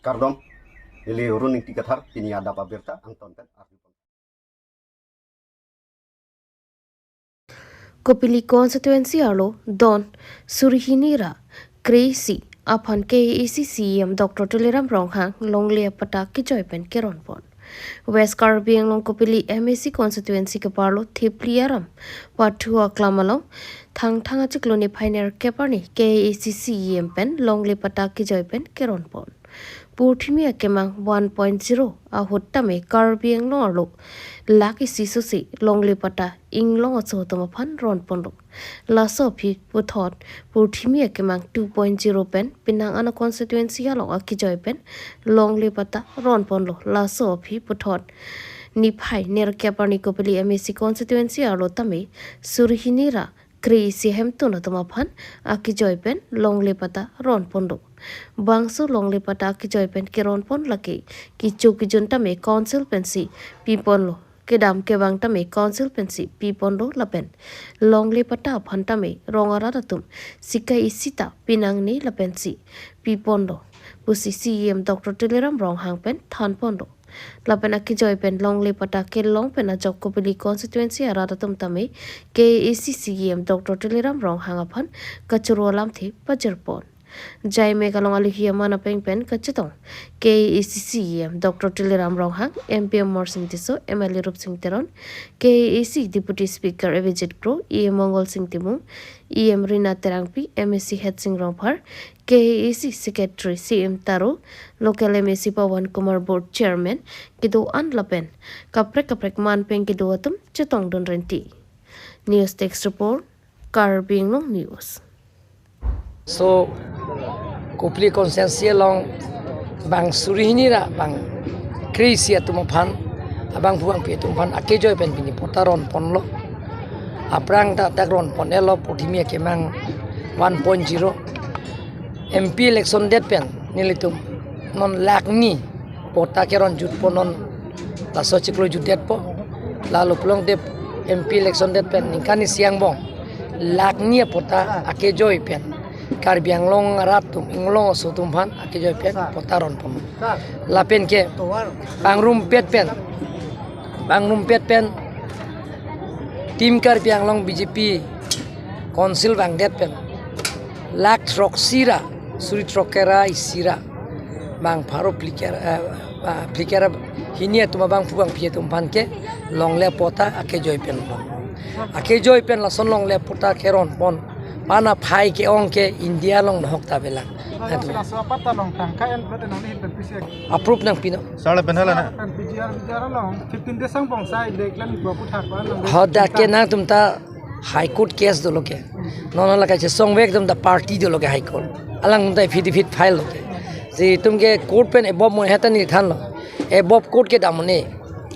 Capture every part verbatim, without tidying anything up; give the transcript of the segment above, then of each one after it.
Kardom, neli Run Ingti Kathar, pini adap abirta angton pen arjupon. Kopili constituency arlo don suri hini ra kre-isi aphan K A A C C E M Doctor Tuliram Ronghang longle apatta kejoi pen keronpon. West Karbi Anglong Kopili M A C constituency keparlo Thipli aram pathu aklam along Thangthang achiklo niphai nerkep arni K A A C C E M pen longle patta kejoi pen keronpon. Purthimi akemang one point zero ahut tame Karbi Anglong arlo lakh isi sose longle patta inglong aso atum aphan ronponlo. Laso aphi puthot purthimi akemang two point zero pen penang ano constituency along akejoi pen longle patta ronponlo. Laso aphi puthot niphai nerkep arni Kopili M A C constituency arlo tame suri hini ra kre-isi ahemtun atum aphan akejoi pen longle patta ronponlo. Bangso longle patta akejoi pen keronpon lake kecho kejun tame council pensi piponlo. Kedam kevang tame council pensi piponlo lapen longle patta aphan tame rong arat atum sika isi ta pinangne lapensi piponlo pusi C E M Doctor Tuliram Ronghang pen thanponlo. Lapen akejoi pen longle patta kelong pen ajok Kopili constituency arat atum tame K A A C C E M Doctor Tuliram Ronghang aphan kachoro alamthe pajirpon. Jaimek along aluhi aman apeng pen kachetong K A A C C E M Doctor Tuliram Ronghang, M P Amarsing Tisso, M L A Rupsing Teron, K A A C Deputy Speaker Avijit Kro, E M Mongolsing Timung, E M Rina Terangpi, M A C Headsing Rongphar, K A A C Secretary C M Taro, Local M A C Pawan Kumar, Board Chairman kedo-an lapen kaprek kaprek man pen kedo atum chetongdun renti. News Desk Report, Karbi Anglong News. So, Kopili constituency along bang suri hini ra bang kre-isi atum aphan, abangphu abangpi atum aphan akejoi pen pini patta ronponlo. Aphrang ta dak ronpon-etlo, purthimi akemang one point zero. M P election det pen nelitum non lakh ni patta keron jutpo, non laso chiklo jutdetpo. Lalu pulote M P election det pen ningkan isi angbong lakh ni apatta akejoi pen Karbi Anglong arat atum inglong aso atum aphan akejoi pen patta ronpon. Lapen ke pangrumpet pen, pangrumpet pen Team Karbi Anglong B J P council vangdet pen lakh throksi ra suri throk kre-isi ra bang pharo phlikep, eh, ah, phlikep hini atum abangphu abangpi atum aphan ke longle patta akejoi pen pon. Akejoi pen lason longle patta keronpon. Pana phai ke-ong ke India along nahok ta belang. Laso apatta along tangka en plot nangli hin pen pisi. Approve nangpinon. Sala pen hala na. Pen P G R, P G R along fifteen days angbong sai deklan gua puthak ba nang. Hadak ke nangtum ta High Court case dolo ke. Nono la kachesong vek atum ta party dolo ke High Court. Alangtum ta affidavit file lo ke. Si itum ke court pen above mo heta neli thanlo. Above court kedam mo ne.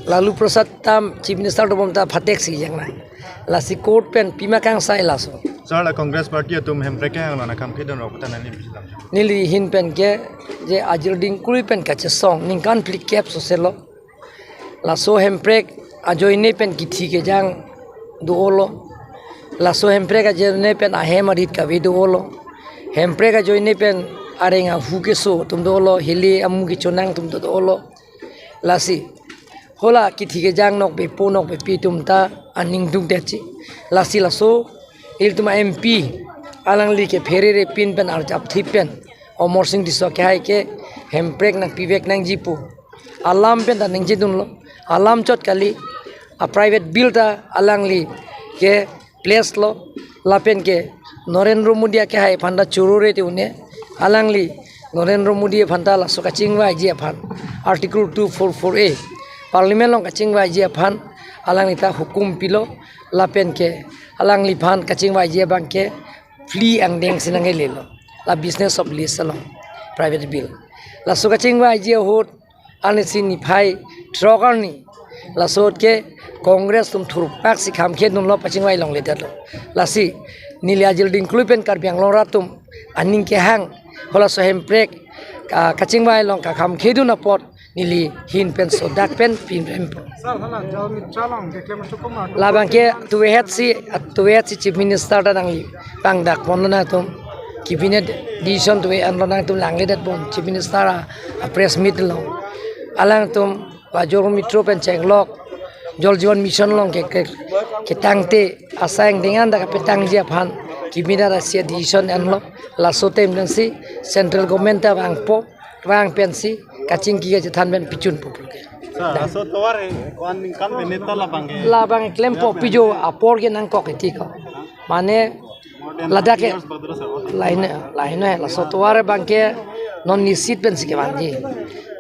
Lalu Prasad ta Chief Minister dobom ta phateksi jang nang. Lasi court pen pima kangsai laso. Sala Congress party atum Hemprek kehang lo na kam kedon rok ta nangli bilang. Neli hin pen ke je ajir dingkui pen kachesong ningkan phlikep soselo. Laso Hemprek ajoine pen kithi kejang do-olo. Laso Hemprek ajoine pen ahem arit kave do-olo. Hemprek ajoine pen areng ahu keso atum do-olo, hili amu kechonang atum do-olo. Lasi hala kithi kejang nokbepo nokbepi atum ta aning dukdetji. Lasi laso ilitum a-M P alangli ke pherere pin pen arjap thip pen Amarsing Tisso kehai ke Hemprek nangpivek nangji pu alam pen ta ningjedunlo. Alam chot kali, a-private bill ta alangli ke place lo, lapen ke Narendra Modi akehai aphan ta chorore te une, alangli Narendra Modi aphan ta laso kachingvaiji aphan Article two four four A Parliament along kachingvaiji aphan alangli ta hukum pilo, lapen ke alangliphan kachingvaiji abang ke flea angdeng si nanglelo. La business of lease along private bill. Laso kachingvaiji ahut anisi niphai throk arni laso ke Congress atum thurpak si kham khedunlo, pachingvai longledetlo. Lasi neli ajir dingkui pen Karbi Anglong arat atum aning kehang, halaso Hemprek ka, kachingvai along kakham khedun apot neli hin pen sodak pen pinrempo. Sir, hala Jalmi Chalong declaration ko ma. Labang ke tuvehet si, tuvehet si Chief Minister ta nangli pangdakpon nangtum. cabinet decision tu an lo nangtum langledet bon Chief Minister a, a press meet lo. Alangtum Rajo Mitro pen chenglok Jal Jeevan Mission along ke, ke, ketangte asai angdeng an dak petangji aphan cabinet asi decision an lo. Laso atem pensi central government ta vangpo, vang pensi kachingki kachethan pen pichun pupu ke. Sir, laso tovar he, one ningkan pen neta labang ke. Labang klempo pijo apor ke nangkok iti ko. Mane ladak ke lain, lain laso tovar abang ke non nisit pensi kevanji.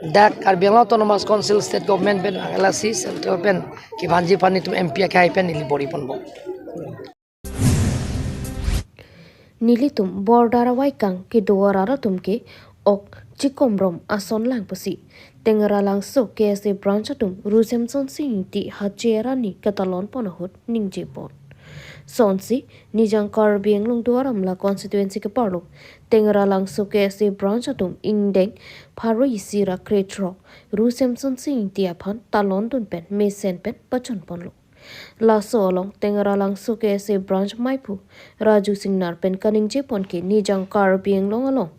Dak Karbi Anglong Autonomous Council state government pen vang lasi central pen kevanji aphan itum M P akhai pen ili bor-i ponbom. Nelitum border avaikang kedo arat atum ke ok chikomrom ason lang pusi Tengralangso K S A branch atum Ru Semsonsing Ingti hache arni katalon pon ahut ningje pon. Sonsi Nijang Karbi Anglong Duar Amla constituency keparlo Tengralangso K S A branch atum ingdeng pharo isi ra krethrok Ru Semsonsing Ingti aphan talon dun pen mesen pen pachun ponlo. Laso along Tengralangso K S A branch maiphu Raju Singnar pen kaningje pon ke Nijang Karbi Anglong along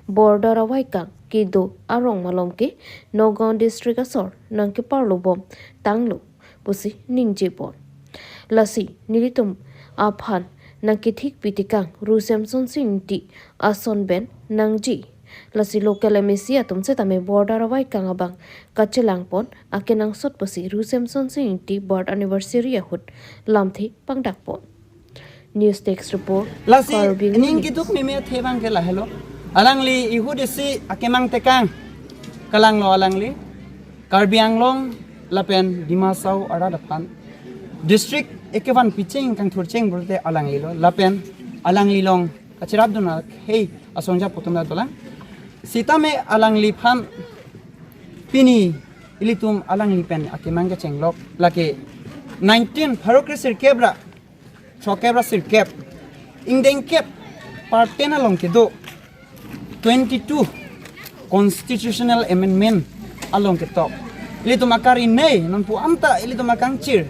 border avaikang kedo arong malom ke Nagaon district asor nangkeparlo bom tanglo pusi ningje pon. Lasi nelitum aphan nangkethik pitikang Ru Semsonsing Ingti ason pen nangji. Lasi local M A C atum setame border avaikang abang kachelang pon akenangsot pusi Ru Semsonsing Ingti birth anniversary ahut lamthe pangdak pon. News Desk Report, Lasi Karbi Anglong ning News. Kiduk meme athe abang ke lahelo. Alangli ihut isi akemang tekang. Kalanglo alangli Karbi Anglong lapen Dima Hasao arat aphan district ekevan picheng kangthurcheng pulote alanglilo. Lapen alangli along kachirap dun akhei asongja atum ta dolang. Sitame alangliphan pini ilitum alangli pen akemang kechenglok lake nineteen pharo kre sirkep ra throkkep ra sirkep ingdeng kep part ten along kedo twenty-two constitutional amendment along ketok ilitum akari nei nonpu anta ilitum akangchir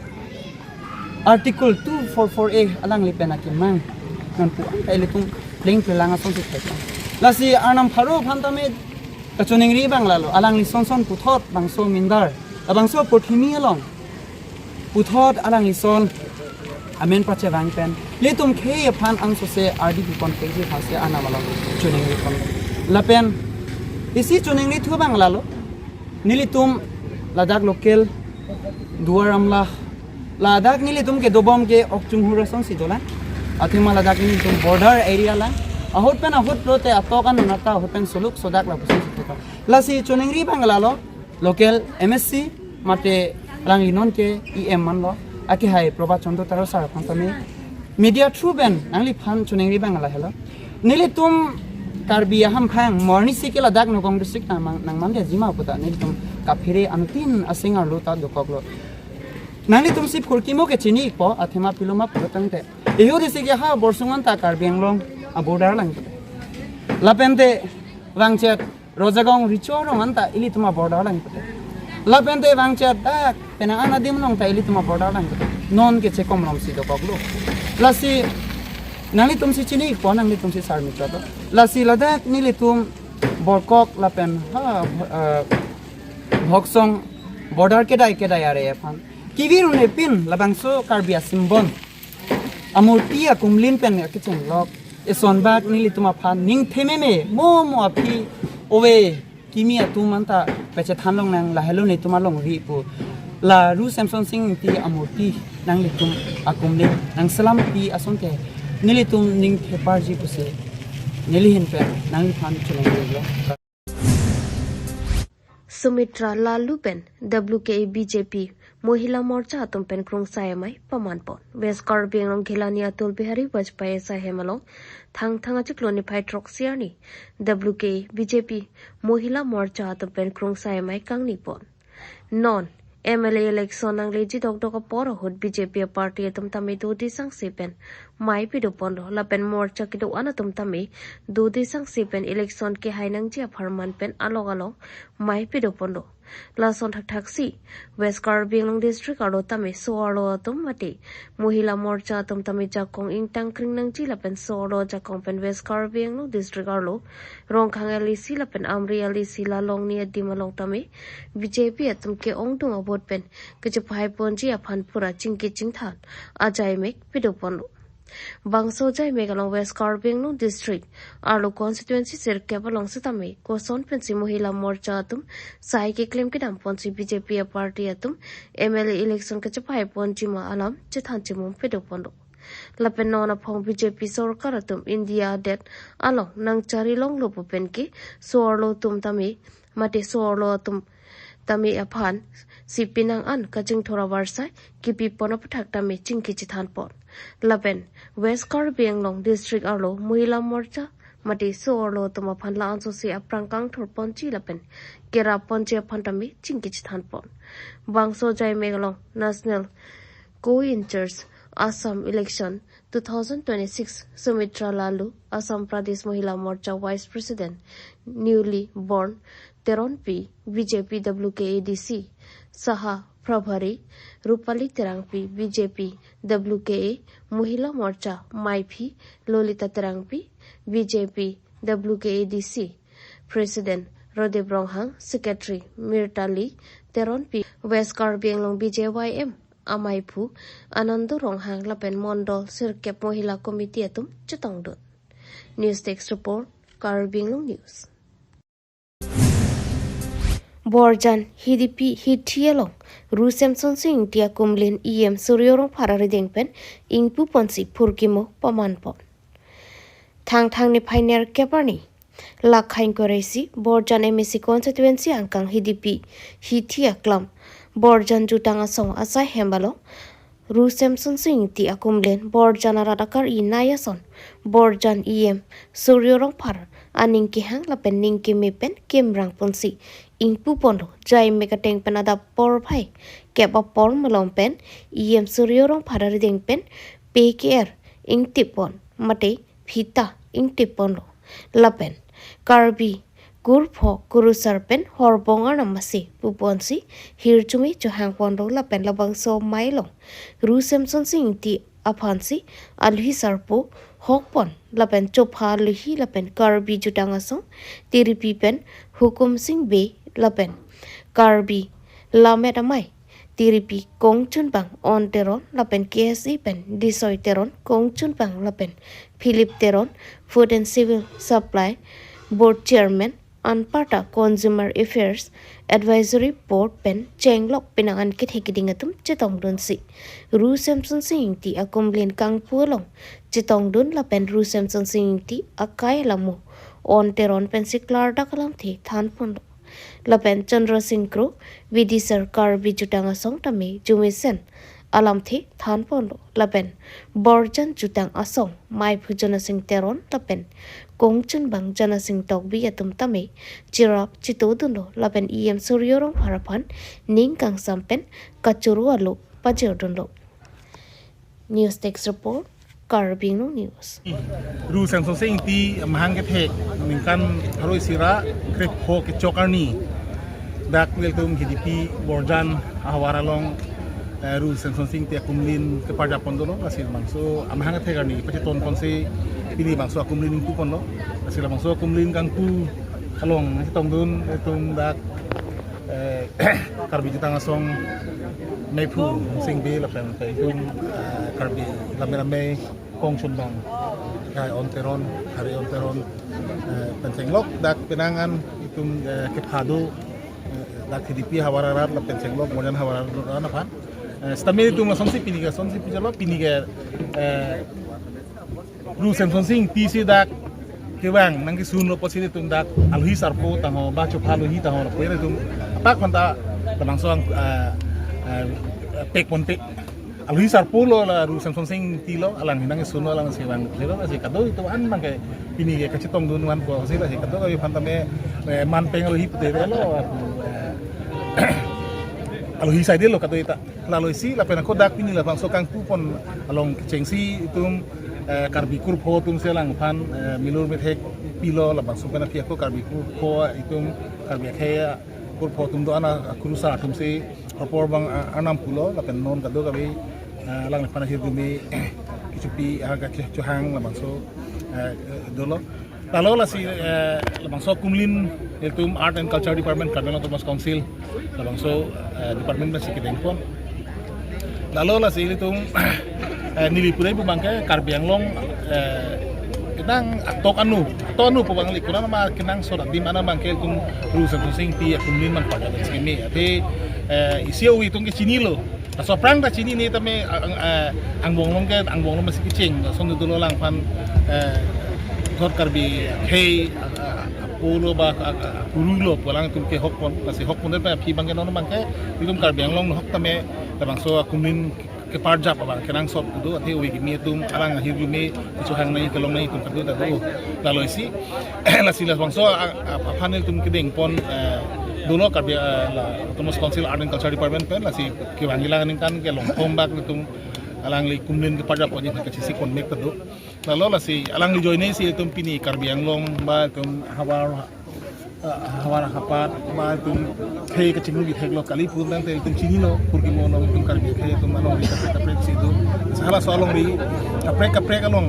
Article two four four A alangli pen akemang nonpu anta ilitum pleng plelang asonsi thek. Lasi arnam pharo aphan tame kachoningri abang lalo, alangli sonson puthot bangso mindar, labangso porthimi along puthot alangli son amen pachevang pen ilitum khei aphan angsose R D P pon pengji aphansi arnam along choningri pon. Lapen isi choningrithu abang lalo, nelitum ladak local Duar Amla, ladak nelitum kedobom ke ok chunghur asonsi dolang. Athema ladak nelitum border area lang. Ahut pen ahut pulote atok anun ata ahut pen soluk sodak lapuson si thek. Lasi choningri abang lalo, local M A C mate alangli non ke E M manlo, akehai Prabhat Chandra Taro sir aphan tame media through pen nangliphan choningri abang lahelo. Nelitum Karbi ahamphang morni si ke ladak Nagaon district nangmang, nangmang ke jima puta nelitum kaphere antin asing arlo ta dokoklo. Nanglitumsi phurkimo ke chini ikpo, athema piloma pulo tangte. Ihut isi ke ha Borsung anta Karbi Anglong a border lang puta. Lapente vangchet Rojagaon Recho arong anta ilitum a border lang puta. Lapente vangchet dak penang anadim along ta ilitum a border lang puta. Non ke chekomromsi dokoklo. Lasi nanglitumsi chini ikpo, nanglitumsi sar michot. Lasi ladak nelitum Borkok lapen ha, eh, Bhoksong border kedai kedai are aphan kevirun epin labangso Karbi a symbol amurti akumlin pen akechenglok eson bak nelitum aphan ning thememe mo mo aphi ove kimi atum anta pechethan longnang, lahelo netum alongri pu. La Ru Semsonsing Ingti amurti nanglitum akumlin nangselampi asonte nelitum ning theparji pusi neli ahin pen nangliphan choningri lo. Sumitra Laloo pen W K A B J P Mohila Morcha atum pen krungsai amei paman pon. West Karbi Anglong Ghelani Atal Bihari Vajpayee asaihem along Thangthang achiklo niphai throksi arni W K A B J P Mohila Morcha atum pen krungsai amei kangni pon. Non M L A election nangleji dokdok apor ahut B J P aparty atum tame dodi sangse pen mei pido ponlo, lapen morcha kedo-an atum tame dodi sangse pen election kehai nangji apharman pen along along mei pido ponlo. Lason thakthaksi West Karbi Anglong District arlo tame so-arlo atum mate Mohila Morcha atum tame jakong ingtang kring nangji lapen so-arlo ajakong pen West Karbi Anglong District arlo Rongkhang L A C lapen Amri L A C la longni adim along tame B J P atum ke-ongdung a-vote pen kachepahai ponji aphan pura chingki chingthan ajaimek pado ponlo. Bangso ajaimek along West Karbi Anglong District arlo constituency sirkep along sitame koson pensi Mohila Morcha atum sai keklem kedam ponsi B J P a-party atum M L A election kachepahai ponji ma alam chethan chimum pado ponlo. Lapen non aphong B J P sorkar atum India adet along nangchari longlo pu pen ke so-arlo atum tame mate so-arlo atum tame aphan si penang an kachingthur avarsai kipi pon aputhak tame chingki chethan pon. Lapen West Karbi Anglong District arlo Mohila Morcha mate so-arlo atum aphan la-anso si aphrang kangthur ponji lapen kerap ponji aphan tame chingki chethan pon. Bangso ajaimek along National Co-in-charge Assam election two thousand twenty-six Sumitra Laloo, Assam Pradesh Mohila Morcha Vice President newly born Teronpi, B J P W K A D C Saha Prabhari, Rupali Terangpi, B J P W K A Mohila Morcha Maiphi, Lolita Terangpi, B J P W K A D C President Rodip Ronghang, Secretary Mirtali Teronpi, West Karbi Anglong B J Y M amaiphu Anando Ronghang lapen Mondol sirkep Mohila Committee atum chetongdun. News Desk Report, Karbi Anglong News. Borjan Hidipi Hithi along Ru Semsonsing Ingti akumlin E M Surjya Rongphar arideng pen ingpu ponsi phurkimo paman pon. Thangthang niphai nerkep arni, lakhai ingkoi ra isi, Borjan M A C constituency angkang Hidipi Hithi aklam Borjan jutang asong asai hem along Ru Semsonsing Ingti akumlin Borjan arat akar-i nai ason Borjan E M Surjya Rongphar aning kehang lapen ning keme pen kemrang ponsi ingpu ponlo. Ajaimek ateng pen adap porphai kep apor malom pen E M Surjya Rongphar arideng pen P K R ingtip pon mate phita ingtip ponlo. Lapen Karbi kurpho kurusar pen horbong arnam masi pu ponsi hirjume chohang ponlo lapen labangso amei along Ru Semsonsing Ingti aphansi alohi sarpo hok pon lapen chopha alohi lapen Karbi jutang asong tiripi pen Hukum Sing Bey lapen Karbi lammet amei tiripi Kongchunbang On Teron lapen K S A pen Disoi Teron, Kongchunbang lapen Philip Teron, Food and Civil Supply Board Chairman, anparta Consumer Affairs Advisory Board pen chenglok penang an kethe keding atum chetongdunsi Ru Semsonsing Ingti akumlin kangpu along chetongdun lapen Ru Semsonsing Ingti akai alamo On Teron pensi klardak alamthe than ponlo. Lapen Chandra Sing Kro, Vidisar Karbi jutang asong tame jumesen alamthe than ponlo. Lapen Borjan jutang asong maiphu Janasing Teron lapen Kongchunbang Janasing Tokbi atum tame cherap chetodunlo lapen E M Surjya Rongphar aphan ning kangsam pen kachoro alo pajirdunlo. News Desk Report, Karbi Anglong News. Ru Semsonsing Ingti amahang kethek ningkan pharo isi ra krepho kechok arni, dak ilitum Hidipi Borjan ahavar along, eh, Ru Semsonsing Ingti akumlin keparjap pon dolo, lasi labangso amahang kethek arni pacheton ponsi pini labangso akumlin ingpu ponlo, lasi labangso akumlin kangpu along chetongdun ilitum dak, eh, Karbi jutang asong maiphu Sing Bey lapen ilitum, eh, Karbi lammet amei Kongchunbang, kai On Teron, Hari On Teron, eh, pen chenglok dak penang an ilitum, eh, kepado, eh, dak Hidipi havar arat lapen chenglok Borjan havar arat aphan. Eh, sitame ilitum lasonsi pini ke, lasonsi pijalo pini ke, eh, Ru Semsonsing Ingti si dak kevang nangkesunlo pusi ilitum dak alohi sarpo tangho ba chopha alohi tangho lapu ilitum apak aphanta labangso ang, eh, eh, pek ponpe. Alohi sarpo lo la Ru Semsonsing Ingti lo, alang hinang kesunlo, alang si vang lo, si kadokave itum an abang ke pini ke kachetongdun vanpo, si lasi kadokave aphan tame, eh, man peng alohi pute lo, eh, alohi saidelo kadokave ta. Lalo isi lapen ako dak pini labangso kangpu pon along kechengsi itum, eh, Karbi kurpho atum si alangphan, eh, milur methek pilo, labangso pen aphi ako Karbi kurpho itum Karbi akhei Purpo atum do-an akurusar atum si apor abang, ah, arnam pulo lapen non kadokave, ah, alangliphan ahirjume kechopi, ah, kachechohang labangso, ah, dolo. Lalo lasi, ah, labangso akumlin ilitum Art and Culture Department, Karbi Anglong Autonomous Council, labangso, ah, department pensi kedengpon. Lalo lasi ilitum, eh, neli pudai pu abangke Karbi Anglong, eh, kenang atok anu, atok anu pu abang li, konat ma kenangsot adim ana abangke ilitum Ru Semsonsing Ingti akumlin man paga dan simi. Athe, eh, isi awi itum ke chinilo. Laso aphrang ta chinine tame, ang, eh, angbong along ke, angbong along pensi kecheng. Lason dolo alangphan, eh, thot Karbi akhei, ah, ah, apolo ba, ah, ah, apuru lo pu alangtum kehokpon, lasi hokpon pen aphi abangke non abangke ilitum Karbi Anglong ahok tame labangso akumlin keparjap abang kenangsot do, athe awi kimi atum alang ahirjume kechohang nangji, kelong nangji atum kadokave do. Lalo isi, lasi labangso a, a, aphan ilitum kedengpon, eh, dolo Karbi, eh, la Autonomous Council Art and Culture Department pen, lasi kevangji la aningkan ke Longkhom bak ilitum alangli akumlin keparjapponji aphan kachisi konmek ta do. Lalo lasi alangli ajoine si ilitum pini Karbi Anglong ba ilitum havar, ah, havar hapat ba ilitum khei kachingrum ithek lo kali pu abang te ilitum chinilo, pur kimo along ilitum Karbi akhei atum alongri kaprek kaprek si do. Lasi halaso alongri kaprek kaprek along,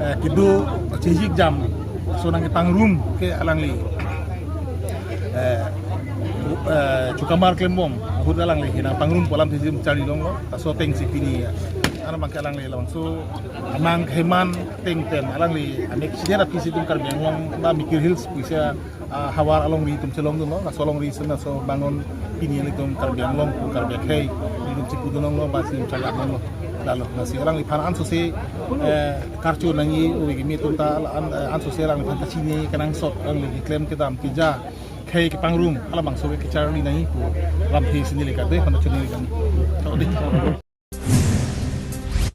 eh, kedo chejik jam, laso nangkepangrum ke alangli, eh, eh, chukamar klembom ahut alangli hinang pangrum pu alam si ilitum charli longlo. Laso ateng si pini, ah, ana abangke alangli labangso amang heman ateng pen alangli amek sider aphi si ilitum Karbi Anglong ba Mikir Hills pusi, ah, havar alongri atum chelongdunlo, laso alongri si laso bangon pini ilitum Karbi Anglong pu Karbi akhei ilitum chipudun longlo ba si ilitum charli longlo. Lalo lasi alangliphan ansose, eh, karcho nangji, awi kimi atum ta an, eh, ansose alangliphan kachini kenangsot, alangli keklem kedam keja khei kepangrum, halabangso ke kecharli nangji pu lamthe si neli kadokave aphan choningri nangji. Chodi.